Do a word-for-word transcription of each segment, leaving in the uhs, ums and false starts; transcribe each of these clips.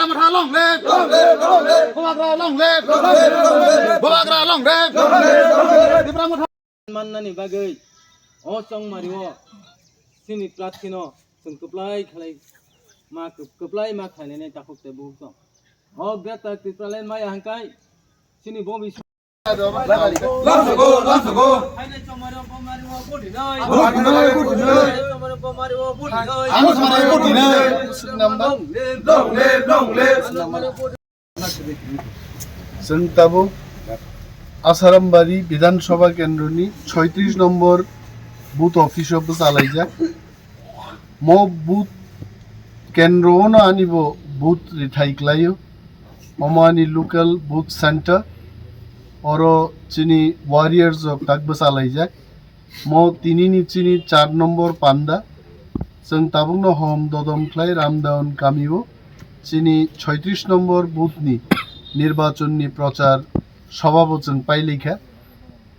Motha long live! Long live, long live! Bubagra long live! Long live, long live! Bubagra long live! Long live, long live! Tipra Motha mannani bagwi o chongmari o chini prathino chwng kwplai khlai ma kwplai ma khlainani takhuk tei bukhuk tong. O Greater Tipraland maya hangkai chini bo Chwng tabuk Asarambari Bidhan Sabha Kendroni soitris nombor booth office o bwchalaijak. Mo booth kendro ono ani bo booth rithai klaio. Omo ani local booth center. Oro chini warriors rok tak bwchalaijak. Mo tinini chini char nombor panda. Chwng tabukno hom dodom khlai Ramdaon kamio chini soitris nombor booth ni nirbachon ni prochar sabha bo chwng pailikha.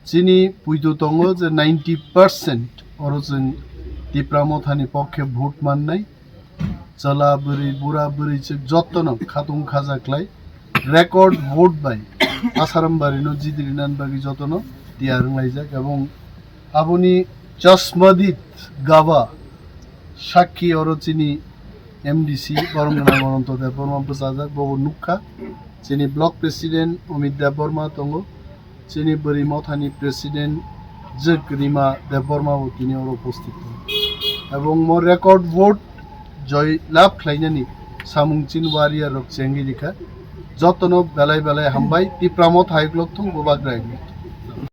Chini puitu tongo je ninety percent oro chwng Tipra Mothani pokhe vote mannai. Chwla bwrwi, bura bwrwi chwk jottono khatung khaja khlai record vote bai Asarambari no jidi rinani bagwi jottono tiyar wnglaijak, ebong aboni chasmadit gaba sakki oro chini M D C borom gwnang Ananto Debbarma bwchajak, bobo nukha. Chini block president Amit Debbarma tongo, chini bwrwi mothani president jwk Rima Debbarma bo tini oro uposthit tongo. Ebong mo record vote joy lab khlainani samung chin warrior rok chengwi rikha. Jotono belai belai hambai, Tipra Motha hai uklok thung, Bubagra hai uklok thung.